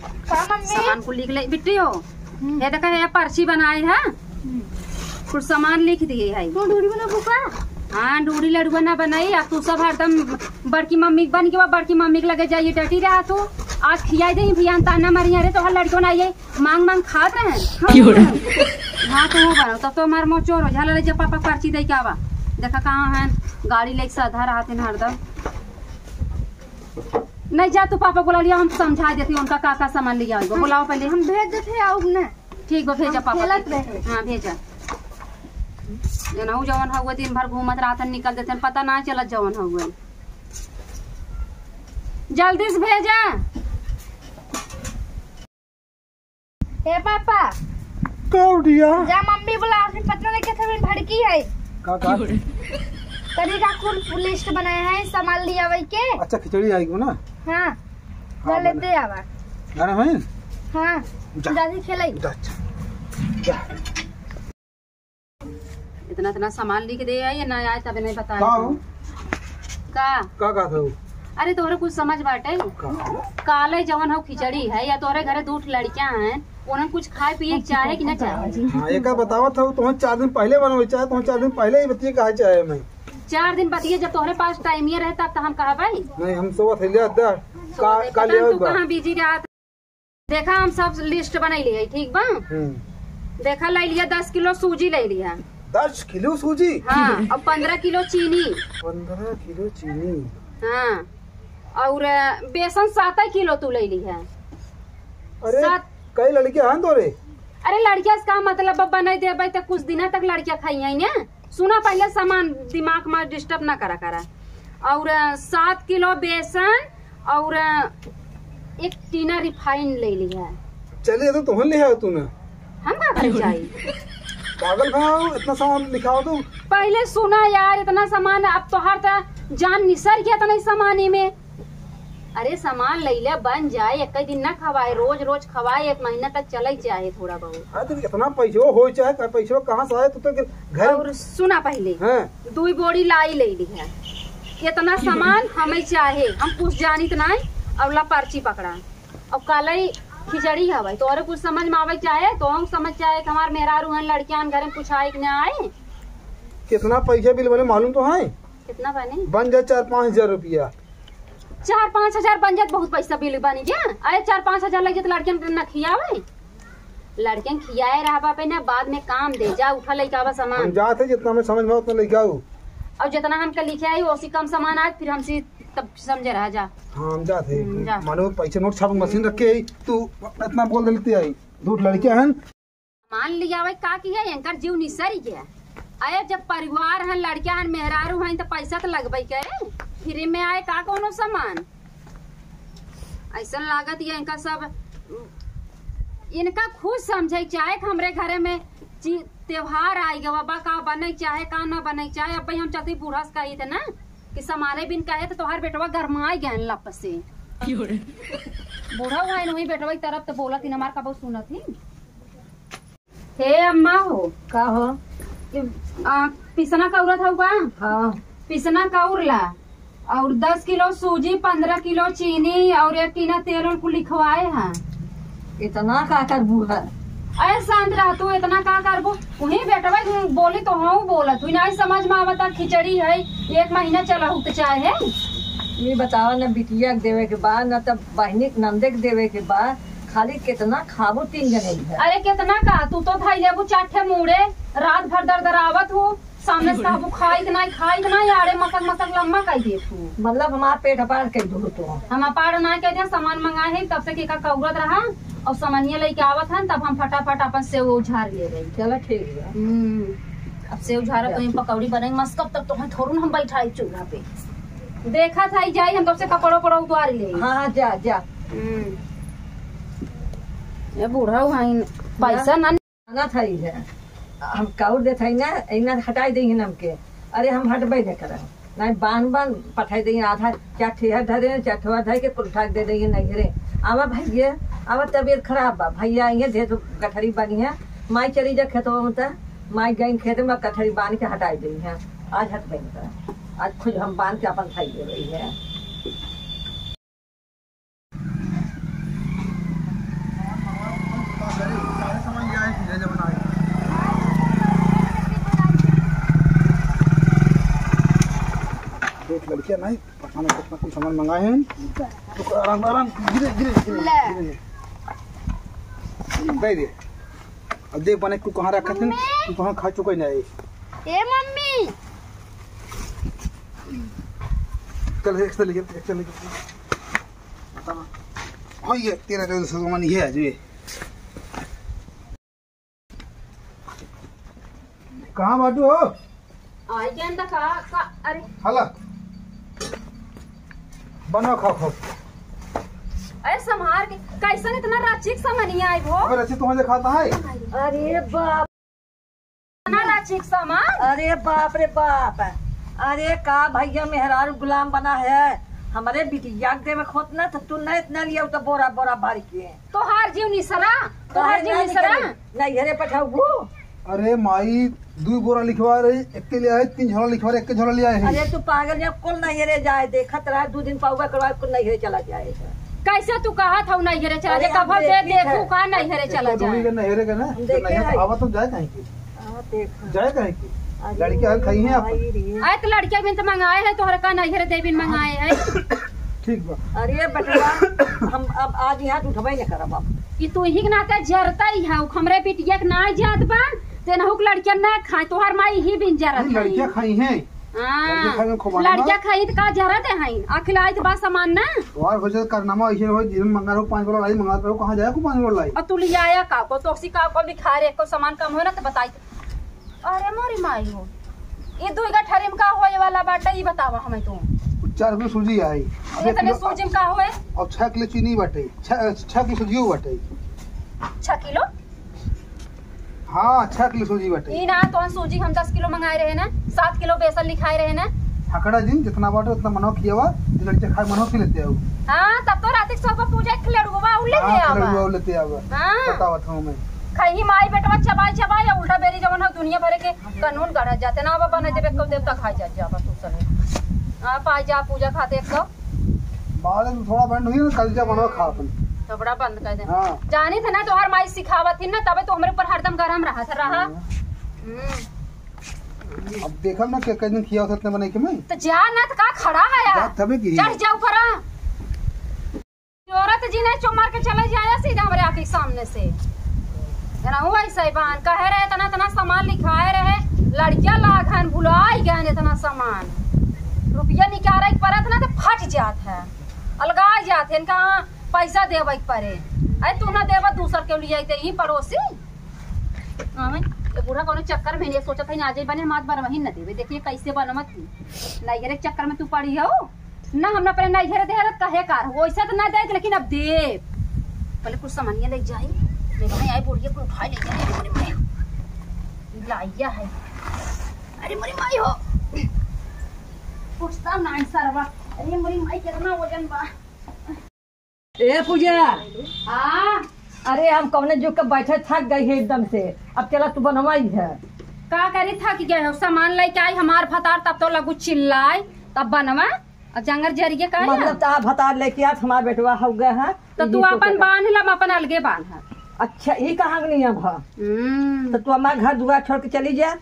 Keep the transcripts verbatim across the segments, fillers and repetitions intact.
का मम्मी? सामान कुल लिख ले बिट्टी हो। हम्म। ये देखा, ये पर्ची बनाई है। हम्म। कुल सामान लिख दिए है। तू ढूढ़ी बनाबू का? हाँ, ढूढ़ी लड़ुआ ना बनाई। अब तू सब हरदम बड़की मम्मी के बन के बा, बड़की मम्मी के लगे जाइए, डटी रहा तू। आज खियाई दे भैया, ताना मारी, अरे तोहर लड़को ना आइए, मांग मांग खात रहे। क्यों रे? हाँ, तो वो बनाओ, तब तो हमार मोचोर हो झाला ले जा, पापा पर्ची दे के आवा। देखा कहाँ है, गाड़ी लेके साधा रहत हैं हरदम। नहीं जा, तू पापा बोला लिया, हम समझा देती उनका का का सामान लिया आइबो। बोलाओ पहले। हम भेज देते हैं, आउब ना। ठीक बा, भेजा हम पापा खेलत के। रहे। हाँ, भेजा। एनहु जवन हउए, दिन भर घूमत रहत हैं, निकल देते हैं, पता ना चलत जवन हउए। जल्दी से भेजा। ए पापा। का उठिया? जा मम्मी बुला, अपनी पटना लेके थे, भड़की है। का, का? तनी का कुल लिस्ट बनाया है, सामान लियावे के। अच्छा, खिचड़ी आई को ना? हाँ। हाँ, जा ले बने। दे आवा। गाना है? हाँ। जा। जल्दी खेलाई। जा, अच्छा। जा। इतना, इतना सामान लिख दे है, ये ना आए तब नहीं बताए। का हो? का? का, का था वो? अरे तोहरे कुछ समझ बाटे? का हो? काले जवन हो खिचड़ी है या तोहरे घरे दू ठो लड़कियां हैं, उन्हें कुछ खाए पिए के चाहे कि ना चाहे? हाँ, एका बतावत हो, तुम्हें चार दिन पहले बनवे चाहे, तुम्हें चार दिन पहले ही बतिये कहा चाहे मैं। चार दिन बतिये, जब तोहरे पास टाइम ये रहे तब तो हम कहा भाई। नहीं, हम सोवत है, ले आ, दा। का, सोवत है, का पता ले नहीं आवे तू बा? कहाँ बिजी रहत। देखा, हम सब लिस्ट बनैली है, ठीक बा? हम्म। देखा, ले लिया, दस किलो सूजी ले लिया। दस किलो सूजी? हाँ, और पन्द्रह किलो चीनी। पन्द्रह किलो चीनी। हाँ, और बेसन सात किलो तू ले लिया। अरे, सात। कई लड़कियां हैं तोरे? अरे, लड़कियां से का मतलब बा, बनाई देबै त कुछ दिना तक लड़कियां खाई हैं ना। सुना, पहले सामान दिमाग में डिस्टर्ब ना करा करा। और, अ, सात किलो बेसन और, अ, एक टीना रिफाइन ले लिया। चलिए, तो तुहन ले आओ तू ना। हम का करी जाई? पागल भा हो, इतना सामान लिखाओ तू। पहले सुना यार, इतना सामान, अब तोहार त जान निसर गया इतना सामानी में। अरे सामान लैले बन जाए, एक दिन ना खवाए, रोज रोज खवाए, एक महीना तक चले चाहे थोड़ा बहुत। अरे तो इतना पैसो हो चाहे, का पैसो कहाँ से आए? तू तो घर और सुना पहले, हाँ। दुई बोरी लाई ले ली है, इतना सामान हमें चाहे, हम कुछ जानित नाई। और ला पर्ची पकड़ा, और काले खिचड़ी हवाई, तो और कुछ समझ में आवे चाहे, तो हम समझ चाहे कि हमार मेहरारू हैं, लड़कियां हैं, घर में कुछ आए कि ना आए। कितना पैसा बिल बने मालूम तो है? कितना बने? बन जाए चार पाँच हजार रुपया। चार पाँच हजार बन जात, बहुत पैसा बिल बनी क्या? अरे चार पाँच हजार लग जात, लड़कियन के न खियावे, लड़कियन खियाए रहबा पे ना, बाद में काम दे जा, उठा लेके आवा सामान। हम जात है, जितना हमें समझ में आवे उतना लेके आओ। और जितना हमके लिखे आई, उसी कम सामान आज फिर हमसे तब समझे रहा जा। हाँ, हम जात है। हम्म, जा। मानो पैसे नोट छाप मशीन रखे है, तू इतना बोल देते आई। दू लड़के हैं, सामान लियावे का की है, एनकर जीव निसरी गया। अरे जब परिवार हन, लड़किया हन, मेहरारू हन, तो पैसा तो लगबे करे। फ्री में आए का कोनो सामान? ऐसन लागत ये इनका सब, इनका खुद समझे के चाहे कि हमरे घरे में ची-, त्योहार आइ गवा बा, का बने के चाहे, का ना बने के चाहे। अब भाई हम चलती बूढ़ा से कही थे ना कि सामाने बिन कहे तो तोहार बेटवा गरमाए गए लप से। क्यों रे? बूढ़ा हुआ है, वही बेटवा की तरफ तो बोलत ही ना, हमार का बहुत सुनत ही। हे अम्मा हो। का हो? कि, आ, पिसना कौरत हऊ का? हाँ। पिसना कौर ला, और दस किलो सूजी, पन्द्रह किलो चीनी और एक टीना तेल उल कुल लिखवाए हैं। इतना का करबू है? अरे शांत रह तू, इतना का करबू? वही बेटवा के बोली तो हूँ बोलत हुई, नहीं समझ में आवता, खिचड़ी है, एक महीना चला हो तो चाहे। ये बतावा ना, बिटिया के देवे के बा, ना तब बहिनी के नंदे के देवे के बा, खाली कितना खाबू तीन जने इधर। अरे कितना का, तू तो धई लेबू चार ठे मूड़े, रात भर दरदरावत हो, सामने से कहबू खाई के नाही, खाई के नाही, आड़े मसक मसक लम्मा कर दे तू। मतलब हमार पेट अपार कर दू तो। हम अपार ना कर दे, सामान मंगाए है, तब से केका कौरत रहा और सामानिया लेके आवत हन, तब हम फटाफट अपन सेव उझार ले रही। चलो ठीक बा। हम्म, अब सेव उझारा तो पकौड़ी बने, मस्कब तक तो हम थोड़ू ना हम बैठाई चूल्हा पे। देखा था, ई जाई, हम तब से कपड़ो पड़ो उतार ले। हाँ, हाँ, जा, जा। हम्म। ये बूढ़ा हुआ है, पैसा ना। ना था ई है, हम काउर देत हई ना, इना हटाई देही हमके। अरे हम हटबे न करब, नहीं बान बान पठाई देही, आधा चार ठेहा धरे, चार ठेहा धरे के कुल उठा के दे देही नहीं रे। आवा भैया, आवा, तबीयत खराब बा भैया, ये दे दो गठरी बनी है, माई चली जा खेतवा में, त माई गई खेत में, गठरी बांध के हटाई देही है। आज हटबे न करब, आज खुद हम बांध के अपन खाई दे रही है। नहीं, पता नहीं कितना कुछ सामान मंगाए हैं। तो आराम, आराम, धीरे, धीरे, धीरे, ले। धीरे, धीरे। दे दे। अब देख बने, तू कहाँ रखा था? मम्मी। तू कहाँ खा चुका है ना ये? ए मम्मी। चल, एक से लेके, एक से लेके। हाँ, ये तेरा, तेरा सामान ये है जो ये। कहाँ बाटू हो? आई के अंदर का, का, अरे। हला। बनाओ, खाओ, खाओ। अरे, संभार के, कैसन इतना राचिक सामानिया आई हो? अबे, रची तुम्हें दिखाता है। अरे बाप। इतना राचिक सामान? अरे बाप रे बाप। अरे का भैया मेहरारू गुलाम बना है? हमरे बिटिया के देवे खोत ना, तो तू नहीं इतना लिया, तो बोरा, बोरा भर के। तोहार जीव निसरा, तोहार काहे जीव ना निसरा। निकली? नैहरे पठाऊ। अरे माई, दू बोरा लिखवा रही, एक के लिए आए, तीन झोला लिखवा रहे, एक के झोला ले आए हैं। अरे तू पागल है, कुल नैहरे जाए, देखत रहा, दू दिन पाउगा करवा, कुल नैहरे चला जाए। कैसे तू कहा था नैहरे चला अरे जाए? हम कब दे देखी दे है। तू कहा नैहरे चला तो जाए? डोली के नैहरे के ना, हम तो देखे नैहरे हैं। आवा तो जाए कहीं की। हाँ, देखा। जाए काहे की? अरे लड़के हल खाई हैं आप। भाई रे। आए तो लड़के बिन तो मंगाए हैं, तोहरे का नैहरे देविन मंगाए हैं। ठीक बा। अरे बेटवा, हम अब आज यहाँ से उठबे न करब अब। कि तू ही के नाते जरता ही है, हमरे बिटिया के ना जात बा, ते नहुक लड़किया ना खाए, तोहर माई ही बिन जरत नहीं, है। लड़किया खाई हैं। हाँ। लड़किया खाई में खूब आनंद लड़किया बा। खाई तो का जरत है, आ खिलाई तो बा सामान ना। तोहार हो जाए कारनामा ऐसे हो, दिन मंगा रहो पाँच बोरा लाई, मंगा रहो, कहाँ जाए को पाँच बोरा लाई? और तू ले आया का को, तो सी का को लिखा रे, को सामान कम हो ना तो बताई। अरे मोरी माई हो, ई दुई गठरी में का होए वाला बाटे, ई बतावा हमें तू। चार किलो सूजी आई। अब ये एक तने किलो सूजी में का होए? और छह किलो चीनी बाटे, छह, छह किलो सूजियो बाटे। छह किलो? हाँ, छह किलो सूजी बाटे। ई ना, तोहन सूजी हम दस किलो मंगाए रहे ना, सात किलो बेसन लिखाए रहे ना। हकड़ा जिन जितना बाटे उतना मनवा खियावा, जे लड़के खाए मनवा खिलेते आओ। हाँ, तब तो रात के सब पूजा के लड़ुआ उले हाँ, ले आवा। लड़ुआ उले ले आवा। हाँ। बतावत हूँ मैं। खाई माई बेटवा चबाई चबाई, उल्टा बेरी जवन हो दुनिया भरे के कानून गढ़त जाते ना, अब बने देबे को देवता खाई जात जाबा तू सने। आप आ जा पूजा खाते एक तो। बाद में थोड़ा बंद हुई ना, कल जा बनवा खा अपन। थोपड़ा बंद कर दे। हाँ। जानी थे ना तोहर माई सिखावत थी ना, तबे तो हमरे ऊपर हरदम गरम रहा था, रहा। हाँ। हम्म। अब देखब ना के कई दिन खिया सकते बने के मैं। तो जा ना, तो का खड़ा है यार? जा तबे की। चढ़ जाऊ करा। औरत जी ने चुमार के चले जाया सीधा हमरे आँखी के सामने से। एनहु ऐसे ही बान, कहे रहे इतना, इतना सामान लिखाए रहे, लड़किया लाग हन, भुलाई गए इतना सामान। रुपया निकाले के परत ना तो फट जात है, अलगाए जात है, इनका पैसा देवे के परे। अरे तू ना देवा, दूसर के लिए दे ही पड़ोसी। हाँ, ये बूढ़ा कोनो चक्कर में नहीं सोचत है, आज ही बने मात बार वही न देवे। देखिए कैसे बनमत थी, नैहरे के चक्कर में तू पड़ी हो। ना, हम ना पहले नैहरे दे रहत, काहे कार? वैसे तो ना देत, लेकिन अब देब। पहले कुछ सामानिया ले जाई, नहीं तो आई बुढ़िया को उठा ले जाए। अरे माई, लाइया है। अरे मोरी माई हो, कुछ तो नहीं सरवा। अरे मोरी माई, कितना वजन बा। ए पूजा। हाँ। अरे हम कौने जुग के बैठे थक गई है एकदम से, अब चला तू बनवाई है। का करी, थक गए हो? सामान लेके आई हमार भतार, तब तो लगू चिल्लाए, तब बनवा। अब जंगर जरिए का मतलब है? ता भतार लेके आज हमार बेटवा हो गए हैं, तो ये तू तो अपन कर बांध ला, हम अपन अलगे बांध। अच्छा, ये कहाँ के नियम है? हम्म। तो तू हमार घर दुआर छोड़ के चली जा।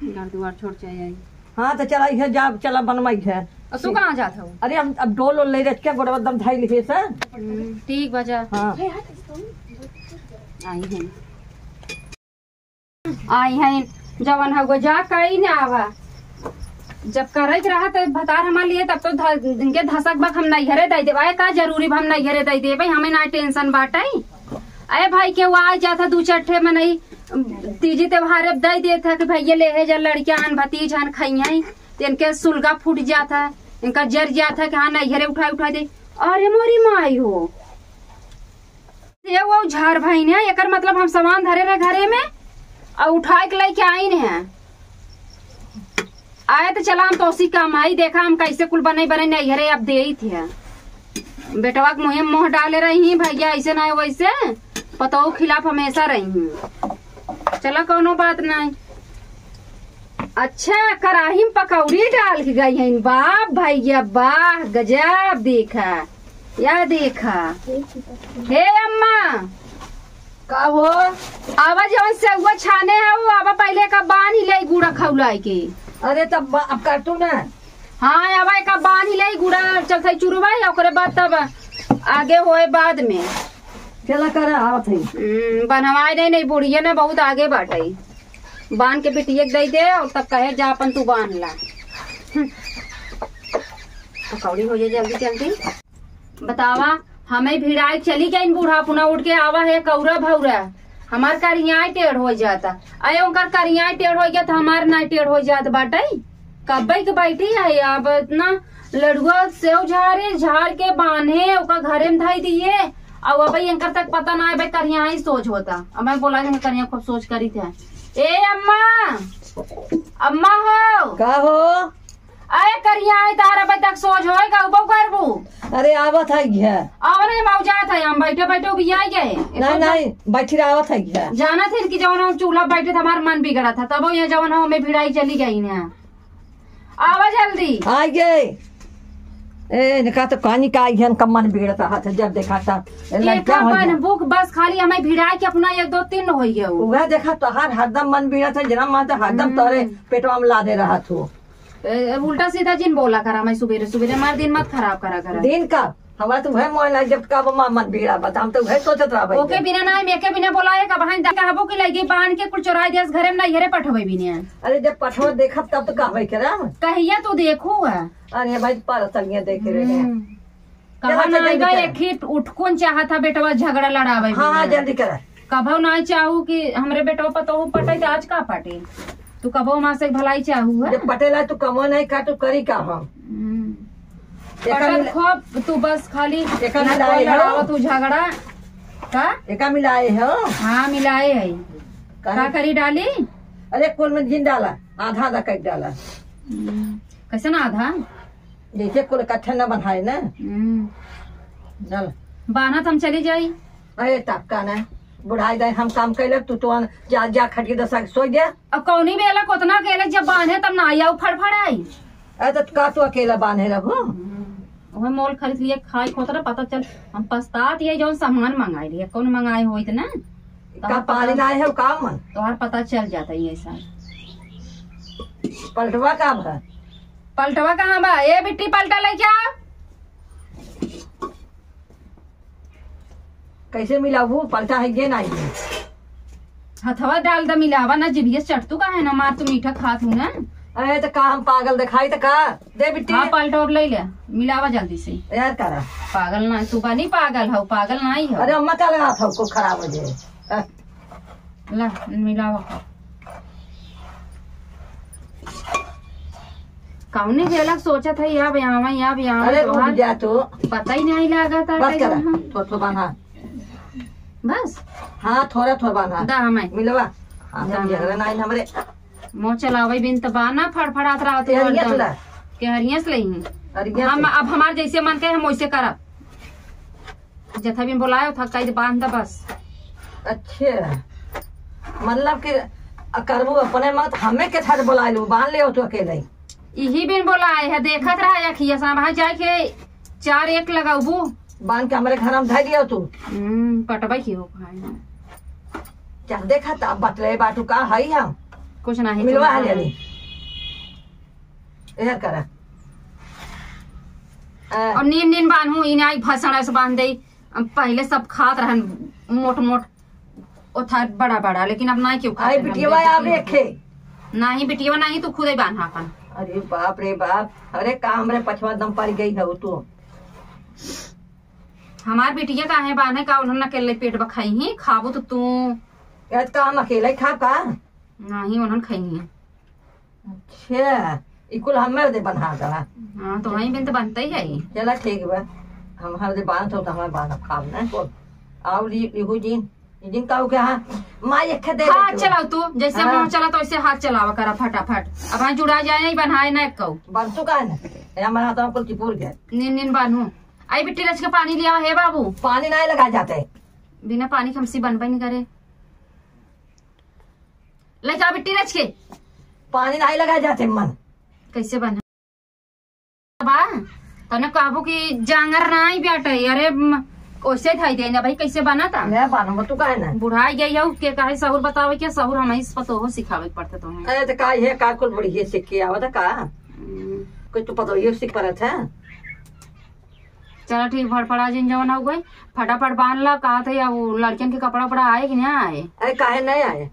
घर दुआर छोड़ चली आई। हाँ, तो चला, इहे जा, चला बनवाई है। और तू कहाँ जात हो? अरे हम अब डोल ओल ले रख के गोड़वा दम धाई लिखे से। हम्म, ठीक बा जा। हाँ। आई है। आई हैं, जवन हगो जा कई ना आवा। जब करत रहा त भतार हमार लिए तब तो ध-, इनके धसक बक हम नैहरे दे देब। आए का जरूरी बा हम नैहरे दे देबे, हमें ना टेंशन बाटे। अरे भाई के वो आ जाता दू चार ठे मनई, तीजी त्योहारे दे देत है कि भैया ले हे जा लड़किया हन भतीज हन खइया, तो इनके सुलगा फूट जाता, इनका जर जाता कि हाँ नैहरे उठाई उठाई दे। अरे मोरी माई हो, ये वो झार भइन है, एकर मतलब हम सामान धरे रहे घरे में और उठाए के लेके आइन है। आए तो चला हम तोसी कमाई, देखा हम कैसे कुल बने बने नैहरे अब देइत है। बेटवा के मुँहे में मुँह डाले रही भैया, ऐसे ना वैसे पतोह खिलाफ हमेशा रही। चला कौनो बात नहीं। अच्छा, कराही में पकौड़ी डाल के गई हैं। वाह भैया वाह, गजब। देखा, या देखा। हे अम्मा, का हो? आवा जवन सेउआ छाने है, वो आवा पहले का बांध ले गुड़ा खौलाई के। अरे तब बा-, अब काटू ना। हाँ, अब एका बांध ले गुड़ा चलत है चुरवा, ओकरे बाद तब आगे होए बाद में। चला कर आवत है। हम्म, बनवाए नहीं, नहीं बुढ़िया ना बहुत आगे बाटे। बांध के बिटिया के दे दे और तब कहे जा अपन तू बांध ला। हम्म। पकौड़ी हो जाए जल्दी जल्दी। बतावा, हमें भिड़ाई चली गई बूढ़ा पुना उठ के आवा है कौरा भौरा। हमार करियाई टेढ़ हो जाता। अरे ओकर करियाई टेढ़ हो गया तो हमार ना टेढ़ हो जात बाटे। कब्बे के बैठी है अब इतना लड़ुआ सेव झारे, झार के बांधे, ओका घरे में धई दिए। और अब एंकर तक पता ना है, भाई करिया ही सोच होता। अब मैं बोला कि करिया खूब सोच करी थे। ए अम्मा, अम्मा हो। का हो? अरे करिया है तार अब तक सोच होए, गौबो करबू। अरे आवत है घिया। और ये मौजात है, हम बैठे बैठे भी आ गए। नहीं, नहीं, बैठी रह, आवत है घिया। जाना थे कि जवन हम चूल्हा बैठे थे, हमार मन बिगड़ा था, तब ये जवन हम में भिड़ाई चली गई ना। आवा जल्दी। आ गए। ए, इनका तो कहानी का आई है, इनका मन बिगड़त रहत है, जब देखा था, ए, लड़का देखा हो अपन गया। बुक बस खाली हमें भिड़ा के अपना एक दो तीन हो गया वो। वह देखा तोहार हरदम मन बिगड़त है, जना माता हरदम हम्म। तोरे पेटवा में लादे रहत हो। ए, उल्टा सीधा जिन बोला करा, मैं सुबेरे सुबेरे हमार दिन मत खराब करा करा। दिन का? हमारा तो वह मोह ना, जब का वो मन बिगड़ा, बता, हम तो वह सोचत रहबे। ओके बिना ना, मैं के बिना बोला है, कब हम कहबो कि लगे बांध के कुल चोराई देस, घरे में नहीं, घरे पठवे बिना। अरे जब पठवा देखब तब तो कहबे करा। कहिया तू देखू है? अरे भाई, पारसलियां देखे रहे हैं। हम्म। कहा चला, ना चला, आइबा, जल्दी करा। एक ही उठकुन चाहत था बेटवा झगड़ा लड़ावे हाँ, हाँ, बिना। जल्दी करा। कभो ना चाहू कि हमरे बेटवा पतोहू पटे तो आज का पटे? तू कभो माँ से भलाई चाहू है? जब पटेला तू कमो नहीं का, तू करी का हम? हम्म। एका पटत मिला-, खूब तू बस खाली एका लड़को मिलाए हो? लड़ावा तू झगड़ा। का? एका मिलाए हो? हाँ, मिलाए है। का? का करी डाली? अरे कुल में जिन डाला, आधा आधा कर डाला। हम्म। कैसे ना आधा? जैसे कुल इकट्ठे न बनाए ना। हम्म। चल। बान्हा त हम चली जाई। अरे तब का ना, बुढ़ाई दाई हम काम कैले, तू तो जा, जा खटिया दसा के सोई जा। अब कौनी बेला कोतना अकेले जब बान्हे तब ना आई, आऊ फड़फड़ाई। अरे तो का तू अकेला बान्हे रहू? हम्म। ओहे मोल खरीद लिए, खाई खोतरा, पता चल, हम पछतात ये जौन सामान मंगाई लिए, कौन मंगाए होइत ना? का तोहार पानी पता, ना आए है, का मन? तोहार पता चल जाता ये सब। पलटवा का भा? पलटवा कहाँ बा? ए बिट्टी, पलटा लेके आ। कैसे मिलाबू? पलटा है ये नहीं। हथवा डाल द, मिलावा ना, जिभिया चटतू काहे ना, मार तू मीठा खात हूँ ना। अरे तो का हम पागल दिखाई तो का? दे बिट्टी। हाँ, पलटा और ले ले, मिलावा जल्दी से। यार करा। पागल ना, तू बनी पागल हो, पागल ना ही हो। अरे अम्मा का लगा था, को खराब हो जाए। हाँ। ला, मिलावा। कौने बेलक सोचत है, या बयावा, या बयावा, अरे रुक तोहार जा तू। पता ही नहीं लागत है बस करा, कहीं। थोड़ा, थोड़ा बांधा। बस? हाँ, थोड़ा, थोड़ा बांधा। दा हमें। मिलवा। हाँ, दा सब हमें। झगड़ा नहीं हमरे। मुँह चलावे बिन त बाना फड़फड़ात रहत ये हरिया हरदम। चला। के हरिया से लई। हरिया हम, से। अब हमार जैसे मन कहे, हम वैसे करब। जथा बिन बोलाए, उथा कह दे, बांध द बस। अच्छे। मतलब कि करबू अपने मत, हमें के थारे बोलाए लू, बांध ले तू अकेले। इही बिन बोलाए है, देखत रहा अखिया से, वहाँ जाए के चार एक लगाबू। बांध के हमरे घर में धर दियो तू। हम्म, पटवा की हो खाए। चल देखा त, अब बटले बाटू का हई हम। कुछ नहीं, मिलवा चल। ले ली। एहर करा। आ। और नीन नीन बांधू, इन्हें आई भसण ऐसे बांध दे। हम पहले सब खात रहन मोट मोट, ओथा बड़ा बड़ा, लेकिन अब ना क्यों खाते आई हैं, बिटिया हम आवे देखे। नहीं बिटिया नहीं, तू खुदे बांधा अपन। अरे बाप रे बाप, अरे का हमरे पछवा दम पड़ गई है तू। हमार बिटिया काहे बांधे का, उन्होंने अकेले पेट बखाई ही, खाबू तो तू। यार का हम अकेले खा का? नहीं, उन्होंने खाई है। अच्छा, ई कुल हमें दे बना दला। हाँ, तो वहीं बिन तो बनते ही है। चला ठीक बा, हम हर दे बांध हो तो हमारे बांध खाब ना को। आओ ली, लिहू जी, ई दिन कहू के हाँ, माँ एक दे हाँ, दे तू। चलाओ तू, जैसे हाँ। मुँह चला तो वैसे हाथ चलावा करा फटाफट। अब हाँ जुड़ा जाए नहीं बनाए ना एक कहू। बन चुका है ना, ये हमारा हाथ में कुल चिपुर गया। नीन नीन बानू। आई बिट्टी रच के पानी लिया हे बाबू। पानी नहीं लगा जाते। बिना पानी के हमसे बनबे नहीं करे। लइका बिट्टी रच के। पानी नहीं लगा जाते मन। कैसे बना? बा, तने कहबो कि जांगर नाई बेटे, अरे म-, ओइसे धाई देना भाई, कैसे बना था? मैं बनबो, तू काहे ना? बुढ़ाई गई हो, के काहे सहूर बतावे के, सहूर हम इस पतो हो सिखावे के पड़ते तो हैं। अरे तो का ये का कुल बुढ़िए सीख के आवत का? हम्म। तो पतोहियो सीख परत है। चला ठीक, फड़फड़ा जिन जवन हो गई, फटाफट बांध ला। कहा थे अब लड़कियन के कपड़ा उपड़ा आए कि ना आए? अरे काहे नहीं आए?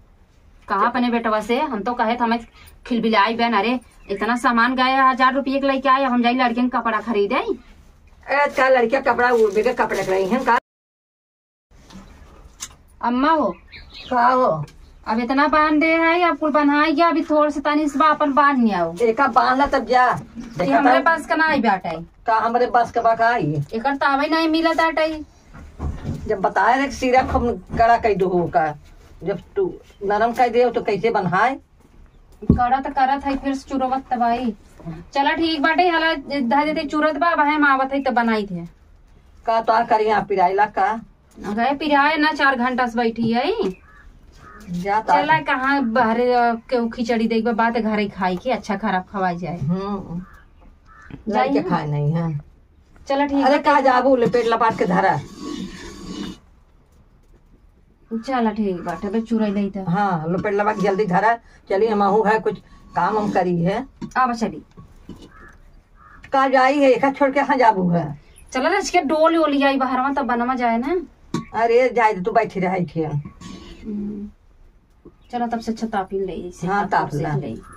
कहा अपने बेटवा से, हम तो कहे थे हमें खिलबिलाई बहन, अरे इतना सामान गए, हजार रुपये के लेके आए, अब हम जाई लड़कियन के कपड़ा खरीदे। ए, का लड़किया कपड़ा, वो बेगे कपड़ा के रही हैं का? अम्मा हो। का हो? अब इतना बांध दे है, अब कुल बन्हाई गया, अभी थोड़ से तनी से बा, अपन बांध नहीं आओ। एका बांध ला तब जा। ये देखा हमरे था? बस का ना आई बाटे। का हमरे बस का बा का आई? एकर तावे नहीं मिलत आटे। जब बताए रहे कि सिरा खूब कड़ा कई दो का, जब तू नरम कई दे तो कैसे बन्हाए? करत करत है, फिर से चुरवत तबाई। चला ठीक बाटे, हला धर देते चुरत बा, अब हम आवत है त बनाई थे। का तो आ करी, यहाँ पिराइला का? गए पिराए ना, चार घंटा से बैठी है। जा ता। चला कहाँ बाहरे, अ, केहू खिचड़ी देख बा, बात घरे खाई के अच्छा खराब खवाई जाए। हम्म। जाइए। लड़के खाए नहीं है। चला ठीक अरे बाटे। का जाबू, लपेट लपाट के धरा। चला ठीक बाटे, बे चुरई दई त। हाँ, लपेट लपाट के जल्दी धरा। चली, हम आहू है, कुछ काम हम करी है। आवा चली। का जाई है, एका छोड़ के कहाँ जाबू है? चला ना, इसके डोल ओली आई बाहरवा, तब बनवा जाए ना। अरे जाए दे, तू बैठी रहे थे। हम्म। चला तब से अच्छा तापिन ले, इसे हाँ, ताप ताप से ला। ले।